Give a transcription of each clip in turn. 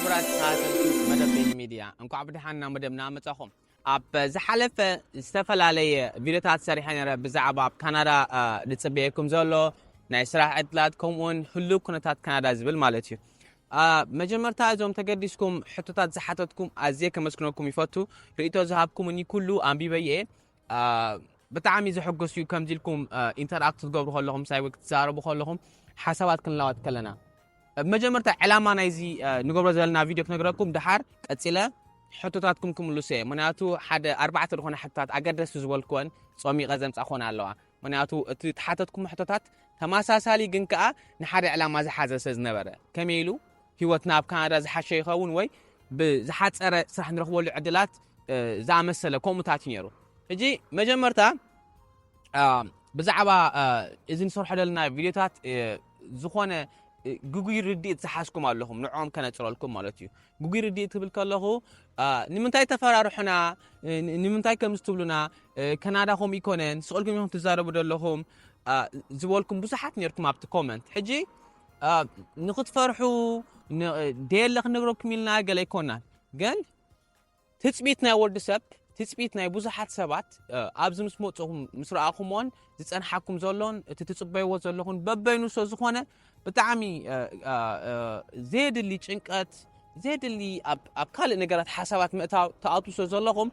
ክቡራት ተኸታተልቲ መደብ ቤኒ ሚድያ፣ እንኳዕ ብደሓን ናብ መደብና መጻኹም። ኣብ ዝሓለፈ ዝተፈላለየ ቪድዮታት ሰሪሐ ነረ ብዛዕባ ኣብ ካናዳ፣ እ፣ ዝጽበየኩም ዘሎ ናይ ስራሕ ዕድላት፣ ከምኡውን ህሉው ኩነታት ካናዳ ዝብል ማለት እዩ። እ፣ መጀመርታ እዞም ተገዲስኩም ሕቶታት ዝሓተትኩም ኣዝየ ከመስግነኩም ይፈቱ። ርእይቶ ዝሃብኩምኒ ኩሉ ኣንቢበየ። እ፣ ብጣዕሚ ዘሐጉስ እዩ። ከምዚ ኢልኩም፣ እ፣ ኢንተራክት ክትገብሩ ከለኹም፣ ሳይ ወይ ክትዛረቡ ከለኹም፣ ሓሳባት ክንለዋጥ ከለና፣ መጀመርታ ዕላማ ናይዚ፣ እ፣ ንገብሮ ዘለና ቪድዮ ክነግረኩም፣ ደሓር ቀጺለ ሕቶታትኩም ክምልሱ እየ። ምኽንያቱ ሓደ ኣርባዕተ ዝኾነ ሕቶታት ኣገደስቲ ዝበልኩወን ጸሚቐ ዘምጻኹወን ኣለዋ። ምኽንያቱ እቲ ተሓተትኩም ሕቶታት ተመሳሳሊ ግን ከኣ ንሓደ ዕላማ ዝሓዘ ስለ ዝነበረ፣ ከመይ ኢሉ ህይወትና ኣብ ካናዳ ዝሓሸ ይኸውን ወይ ብዝሓጸረ ስራሕ ንረኽበሉ ዕድላት፣ እ፣ ዝኣመሰለ ከምኡታት እዩ ነይሩ። ሕጂ መጀመርታ፣ እ፣ ብዛዕባ፣ እ፣ እዚ ንሰርሖ ዘለና ቪድዮታት፣ እ፣ ዝኾነ፣ እ፣ ግጉይ ርድኢት ዝሓዝኩም ኣለኹም፣ ንዕኦም ከነጽረልኩም ማለት እዩ። ግጉይ ርድኢት ክብል ከለኹ፣ እ፣ ንምንታይ ተፈራርሑና፣ እ፣ ን-፣ ንምንታይ ከምዚ ትብሉና፣ እ፣ ካናዳ ከምኡ ይኮነን፣ ስቕ ኢልኩም ኢኹም ትዛረቡ ዘለኹም፣ እ፣ ዝበልኩም ብዙሓት ነርኩም ኣብቲ ኮመንት። ሕጂ፣ እ፣ ንኽትፈርሑ፣ ን-፣ ደየለ ክንነግረኩም ኢልና ገለ ኣይኮናን። ግን ትጽቢት ናይ ወዲ ሰብ፣ ትጽቢት ናይ ብዙሓት ሰባት፣ እ፣ ኣብዚ ምስ መጽኹም፣ ምስ ረኣኹምዎን ዝጸንሓኩም ዘሎን፣ እቲ ትጽበይዎ ዘለኹን በበይኑ ስለ ዝኾነ፣ ብጣዕሚ፣ እ፣ እ፣ እ፣ ዘየድሊ ጭንቀት፣ ዘየድሊ ኣብ፣ ኣብ ካልእ ነገራት ሓሳባት ምእታው ትኣትዉ ስለ ዘለኹም፣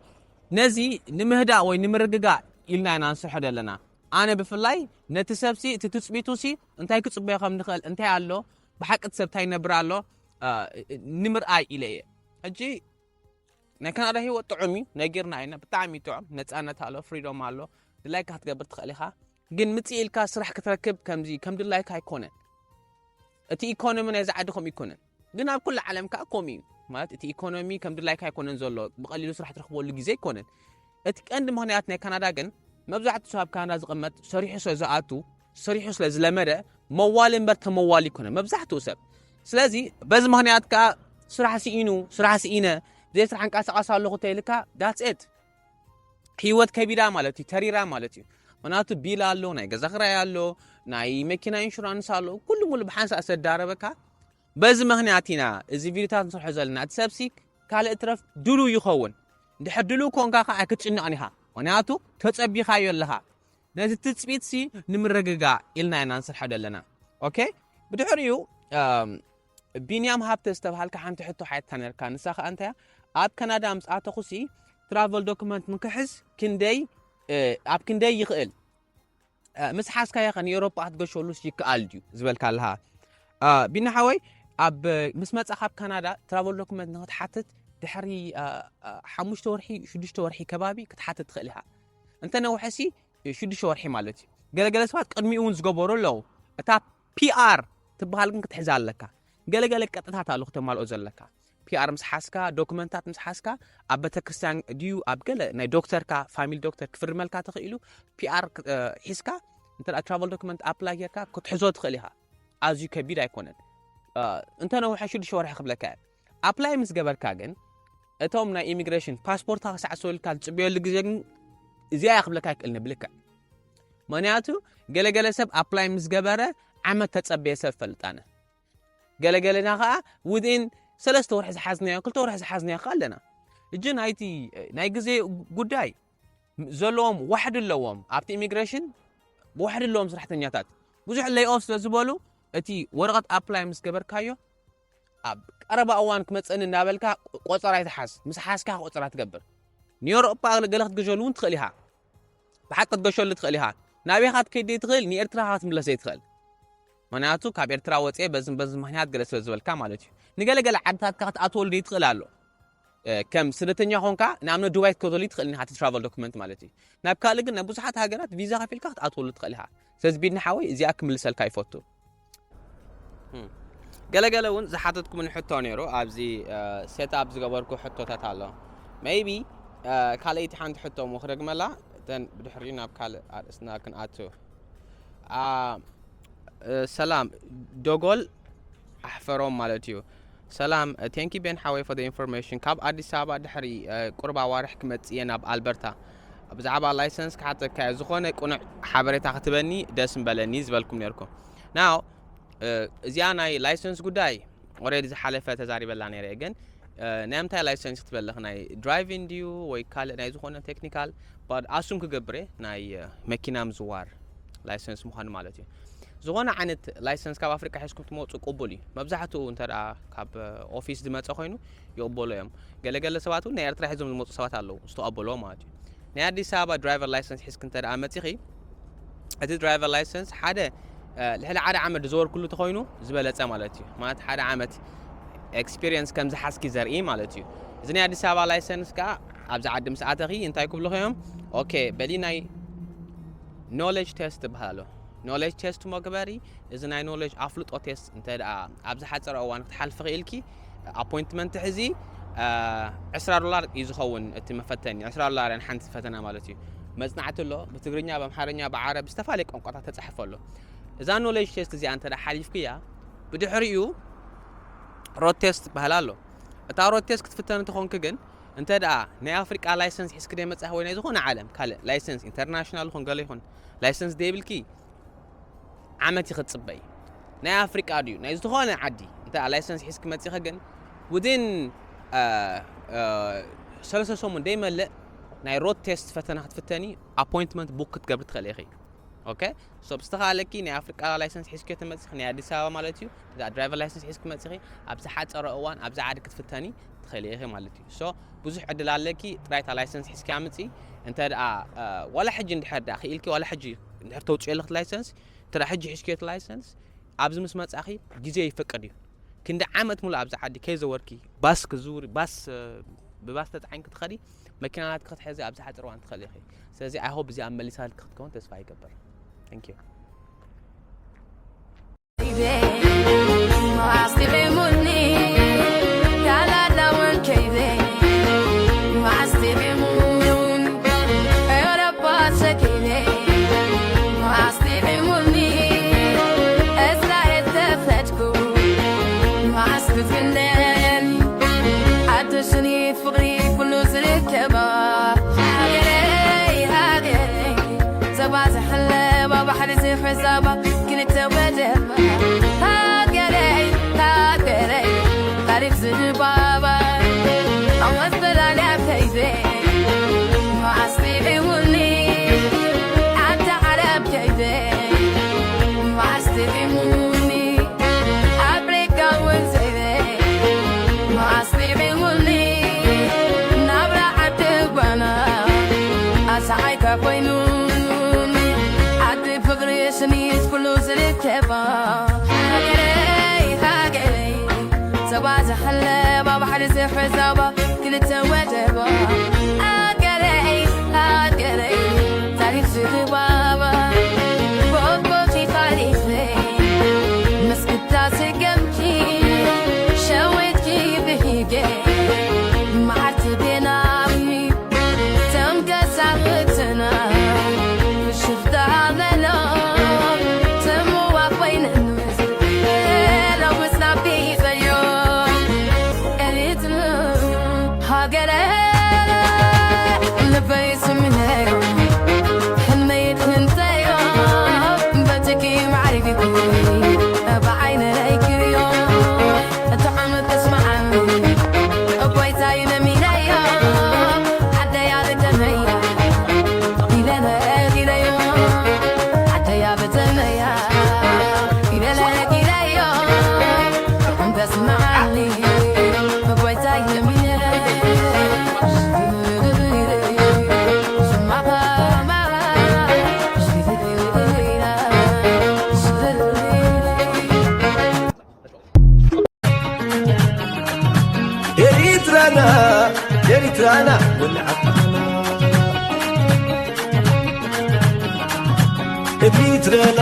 ነዚ ንምህዳእ ወይ ንምርግጋእ ኢልና ኢና ንሰርሖ ዘለና። ኣነ ብፍላይ ነቲ ሰብሲ፣ እቲ ትጽቢቱሲ እንታይ ክጽበዮ ከም ንኽእል፣ እንታይ ኣሎ፣ ብሓቂ እቲ ሰብ እንታይ ይነብር ኣሎ፣ እ፣ ንምርኣይ ኢለ እየ። ሕጂ ናይ ካናዳ ህይወት ጥዑም እዩ፣ ነጊርና ኢና፣ ብጣዕሚ ጥዑም፣ ነጻነት ኣሎ፣ ፍሪዶም ኣሎ፣ ድላይካ ክትገብር ትኽእል ኢኻ። ግን ምጽእ ኢልካ ስራሕ ክትረክብ ከምዚ ከም ድላይካ ኣይኮነን። እቲ ኢኮኖሚ ናይዚ ዓዲ ከምኡ ኣይኮነን። ግን ኣብ ኩሉ ዓለም ከኣ ከምኡ እዩ። ማለት እቲ ኢኮኖሚ ከም ድላይካ ኣይኮነን ዘሎ፣ ብቐሊሉ ስራሕ ትረኽበሉ ግዜ ኣይኮነን። እቲ ቀንዲ ምኽንያት ናይ ካናዳ ግን መብዛሕትኡ ሰብ ኣብ ካናዳ ዝቕመጥ ሰሪሑ ስለ ዝኣቱ፣ ሰሪሑ ስለ ዝለመደ መዋሊ እምበር ተመዋሊ ኣይኮነን መብዛሕትኡ ሰብ። ስለዚ በዚ ምኽንያት ከኣ ስራሕ ስኢኑ፣ ስራሕ ስኢነ፣ ብዘይ ስራሕ እንቀሳቐስ ኣለኹ ተይልካ፣ that's it። ህይወት ከቢዳ ማለት እዩ፣ ተሪራ ማለት እዩ። ምኽንያቱ ቢል ኣሎ፣ ናይ ገዛ ክራይ ኣሎ፣ ናይ መኪና ኢንሹራንስ ኣሎ፣ ኩሉ ሙሉ ብሓንሳእ ዝተዳረበካ። በዚ ምኽንያት ኢና እዚ ቪድዮታት ንሰርሖ ዘለና። እቲ ሰብሲ ካልእ ትረፍ ድሉ ይኸውን። እንድሕር ድሉ ኮንካ ከኣ ኣይክትጭነቕን ኢኻ። ምኽንያቱ ተጸቢኻዮ ኣለኻ። ነዚ ትጽቢትሲ ንምርግጋእ ኢልና ኢና ንሰርሖ ዘለና። ኦኬ? ብድሕሪኡ፣ እም፣ ቢንያም ሃብተ ዝተባሃልካ ሓንቲ ሕቶ ሓትታ ነርካ። ንሳ ከኣ እንታይ እያ? ኣብ ካናዳ ምስ ኣተኹሲ ትራቨል ዶክመንት ንክሕዝ ክንደይ፣ እ፣ ኣብ ክንደይ ይኽእል? እ፣ ምስ ሓዝካዮ ከ ንኤውሮጳ ክትገሸሉስ ይከኣል ድዩ ዝበልካ ኣለኻ? እ፣ ቢኒ ሓወይ፣ ኣብ፣ ምስ መጻኻ ኣብ ካናዳ ትራቨል ዶክመንት ንክትሓትት ድሕሪ፣ እ፣ እ፣ ሓሙሽተ ወርሒ፣ ሽዱሽተ ወርሒ ከባቢ ክትሓትት ትኽእል ኢኻ። እንተ ነውሐሲ ሽዱሽተ ወርሒ ማለት እዩ። ገለገለ ሰባት ቅድሚኡ እውን ዝገበሩ ኣለዉ። እታ ፒኣር ትበሃል ግን ክትሕዛ ኣለካ። ገለገለ ቅጥታት ኣለዉ ክተማልኦ ዘለካ። ፒኣር ምስ ሓዝካ፣ ዶክመንታት ምስ ሓዝካ፣ ኣብ ቤተክርስትያን ድዩ፣ ኣብ ገለ ናይ ዶክተርካ፣ ፋሚሊ ዶክተር ክፍርመልካ ተኽኢሉ፣ ፒኣር ክ-፣ እ፣ ሒዝካ፣ እንተ ደኣ ትራቨል ዶክመንት ኣፕላይ ጌርካ ክትሕዞ ትኽእል ኢኻ። ኣዝዩ ከቢድ ኣይኮነን። እ፣ እንተ ነውሐ ሽዱሽተ ወርሒ ክብለካ እየ። ኣፕላይ ምስ ገበርካ ግን፣ እቶም ናይ ኢሚግሬሽን ፓስፖርትካ ክሳዕ ዝሰልካ ዝጽበየሉ ግዜ ግን እዚኣ እያ ክብለካ ኣይክእልን ብልክዕ። ምኽንያቱ ገለገለ ሰብ ኣፕላይ ምስ ገበረ ዓመት ተጸበየ ሰብ እፈልጥ ኣነ። ገለገለና ከኣ ውድኢን ሰለስተ ወርሒ ዝሓዝናዮ፣ ክልተ ወርሒ ዝሓዝናዮ ከኣ ኣለና። እጂ ናይቲ ናይ ግዜ ጉዳይ ዘለዎም ዋሕዲ ኣለዎም። ኣብቲ ኢሚግሬሽን ዋሕዲ ኣለዎም ሰራሕተኛታት። ብዙሕ ሌይ ኦፍ ስለ ዝበሉ እቲ ወረቐት ኣፕላይ ምስ ገበርካዮ ኣብ ቀረባ እዋን ክመጸኒ እናበልካ ቆጸራ ይትሓዝ። ምስ ሓዝካ ቆጸራ ትገብር። ንኤውሮጳ ገለ ክትገሸሉ እውን ትኽእል ኢኻ። ብሓቂ ክትገሸሉ ትኽእል ኢኻ። ናበይ ኢኻ ክትከይድ ዘይትኽእል፣ ንኤርትራ ኢኻ ክትምለስ ዘይትኽእል። ምኽንያቱ ካብ ኤርትራ ወጽኤ በዝን በዝን ምኽንያት ገለ ስለ ዝበልካ ማለት እዩ። ንገለገለ ዓድታትካ ክትኣትወሉ ዘይትኽእል ኣሎ። እ፣ ከም ስደተኛ ኾንካ ንኣብነት ዱባይ ክትከደሉ ይትኽእል ኢኻ፣ እቲ ትራቨል ዶክመንት ማለት እዩ። ናብ ካልእ ግን፣ ናብ ብዙሓት ሃገራት ቪዛ ከፊልካ ክትኣትወሉ ትኽእል ኢኻ። ስለዚ ቢኒ ሓወይ እዚኣ ክምልሰልካ ይፈቱ። እም። ገለገለ እውን ዝሓተትኩምኒ ሕቶ ነይሩ፣ ኣብዚ፣ እ፣ ሴት ኣፕ ዝገበርኩ ሕቶታት ኣሎ። ሜይቢ፣ እ፣ ካልኣይቲ ሓንቲ ሕቶ እሞ ክደግመላ፣ እተን ብድሕሪኡ ናብ ካልእ ኣርእስትና ክንኣቱ። ኣ፣ እ፣ ሰላም፣ ዶጎል ኣሕፈሮም ማለት እዩ። ሰላም፣ እ፣ thank you ቤን ሓወይ for the information። ካብ ኣዲስ ኣበባ ድሕሪ፣ እ፣ ቁሩብ ኣዋርሕ ክመጽእ እየ ናብ ኣልበርታ። ብዛዕባ ላይሰንስ ክሓተካ እየ። ዝኾነ ቅኑዕ ሓበሬታ ክትበኒ ደስ ምበለኒ ዝበልኩም ነርኩም። ናው፣ እ፣ እዚኣ ናይ ላይሰንስ ጉዳይ፣ ኦሬዲ ዝሓለፈ ተዛሪበላ ነይረ እየ። ግን ናይ ምንታይ ላይሰንስ ክትበለኽ? ናይ ድራይቪንግ ድዩ ወይ ካልእ ናይ ዝኾነ ቴክኒካል? ኣሱም ክገብር እየ፣ ናይ መኪና ምዝዋር ላይሰንስ ምዃኑ ማለት እዩ። ዝኾነ ዓይነት ላይሰንስ ካብ ኣፍሪቃ ሒዝኩም ትመፁ ቅቡል እዩ። መብዛሕትኡ እንተ ደኣ ካብ ኦፊስ ዝመፀ ኮይኑ ይቕበሉ እዮም። ገለገለ ሰባት እውን ናይ ኤርትራ ሒዞም ዝመፁ ሰባት ኣለዉ ዝተቐበልዎ ማለት እዩ። ናይ ኣዲስ ኣበባ ድራይቨር ላይሰንስ ሒዝክ እንተ ደኣ መፂኺ፣ እቲ ድራይቨር ላይሰንስ ሓደ ልሕሊ ሓደ ዓመት ዝዘወርክሉ ተኾይኑ ዝበለፀ ማለት እዩ። ማለት ሓደ ዓመት ኤክስፒሪየንስ ከም ዝሓዝኪ ዘርኢ ማለት እዩ። እዚ ናይ ኣዲስ ኣበባ ላይሰንስ ከዓ ኣብዚ ዓዲ ምስ ኣተኺ እንታይ ክብልኹ እዮም? ኦኬ በሊ ናይ ኖሌጅ ቴስት ትበሃል ኣሎ። ኖሌጅ ቴስት መግበሪ፣ እዚ ናይ ኖሌጅ ኣፍልጦ ቴስት እንተ ደኣ ኣብ ዝሓፀረ እዋን ክትሓልፊ ክኢልኪ ኣፖይንትመንት ሕዚ ዕስራ ዶላር እዩ ዝኸውን እቲ መፈተኒ። ዕስራ ዶላር እያን ሓንቲ ፈተና ማለት እዩ። መፅናዕቲ ኣሎ ብትግርኛ ብኣምሓርኛ ብዓረብ ዝተፈላለየ ቋንቋታት ተፃሕፎ ኣሎ። እዛ ኖሌጅ ቴስት እዚኣ እንተ ደኣ ሓሊፍክያ ብድሕሪኡ ሮድ ቴስት ትበሃል ኣሎ። እታ ሮድ ቴስት ክትፍተን እንተኾንክ ግን እንተ ደኣ ናይ ኣፍሪቃ ላይሰንስ ሒዝክ ደይ መጻህ ወይ ናይ ዝኾነ ዓለም ካልእ ላይሰንስ ኢንተርናሽናል ይኹን ገለ ይኹን ላይሰንስ ደይብልኪ ዓመት ይኽጽበይ ናይ ኣፍሪቃ ድዩ ናይ ዝኾነ ዓዲ እንተ ላይሰንስ ሒዝክ መጺኸ ግን ውድን ሰለስተ ሰሙን ደይመልእ ናይ ሮድ ቴስት ፈተና ክትፍተኒ ኣፖይንትመንት ቡክ ክትገብሪ ትኽእል ኢኺ። ኦኬ ሶ ብዝተኻለኪ ናይ ኣፍሪቃ ላይሰንስ ሒዝኪ ትመጽኺ ናይ ኣዲስ ኣበባ ማለት እዩ። እዛ ድራይቨር ላይሰንስ ሒዝኪ መጽኺ ኣብ ዝሓጸረ እዋን ኣብዚ ዓዲ ክትፍተኒ ትኽእሊ ኢኺ ማለት እዩ። ሶ ብዙሕ ዕድል ኣለኪ። ጥራይ እታ ላይሰንስ ሒዝኪ ኣምጺ። እንተ ደኣ ዋላ ሕጂ እንድሕር ደኣ ክኢልኪ ዋላ ሕጂ እንድሕር ተውፅኦ ኣለኽቲ ላይሰንስ እንተ ደኣ ሕጂ ሒዝኪ እቲ ላይሰንስ ኣብዚ ምስ መጻኺ ግዜ ይፈቅድ እዩ። ክንዲ ዓመት ሙሉእ ኣብዚ ዓዲ ከይዘወርኪ ባስ ክዝውሪ ባስ ብባስ ተጻዒንኪ ትኸዲ መኪናታት ክትሕዚ ኣብ ዝሓፀር እዋን ትኽእል ኢኺ። ስለዚ ኣይ ሆፕ እዚኣ መሊሳልኪ ክትከውን ተስፋ ይገብር። Thank you። ፍቕሪ ኩሉ ዝርከባ ሃገረይ ሃገረይ ዘባዝሐለባ ባሕሪ ዝሕዛባ ክልተ ወደባ ሃገረይ ሃገረይ ታሪክ ዝባባ ኣወት በላልያ ከይደ መዓስ ሪዒውኒ ዓዲ ዓረብ ከይደ መዓስ ሪዒውኒ ኣፍሪካ እውን ዘይበ መዓስ ሪዒውኒ ናብራ ዓዲ ጓና ኣሰሓይካ ኮይኑኒ ዓዲ ፍቕሪ ስኒት ኩሉ ዝርከባ ሃገረይ ሃገረይ ዘባ ዝሓለባ ባሕሪ ዝሕዛባ ክልተ ወደባ ሃገረይ ሃገረይ ታሪክ ዝህባባ ቦቦቲ ታሪክ መስክታ ስገምኪ ሸዊትኪ ብሂገ መዓልቲ ቤናዊ ተም ገዛውትና ሽፍታ መሎም ተምዋ ኮይነን ለውስና ቢዘዮ ኤሪትር ሃገረ ልበይ ስምነዮ ሕልመይ ትንተዮ በትኪ ማዕሪግኩ ብዓይነይ ክዮ እቲ ዓመት ተስማዓኒ እቦይታይ ነሚነዮ ዓደያ ልደመያ ኢለነ ኢለዮ ዓደያ በተመያ ኢለነ ኢለዮ ተስማዓኒ እቦይታይ ነሚነ ኤሪትራና ኤሪትራና ወልዓትና ኤሪትራና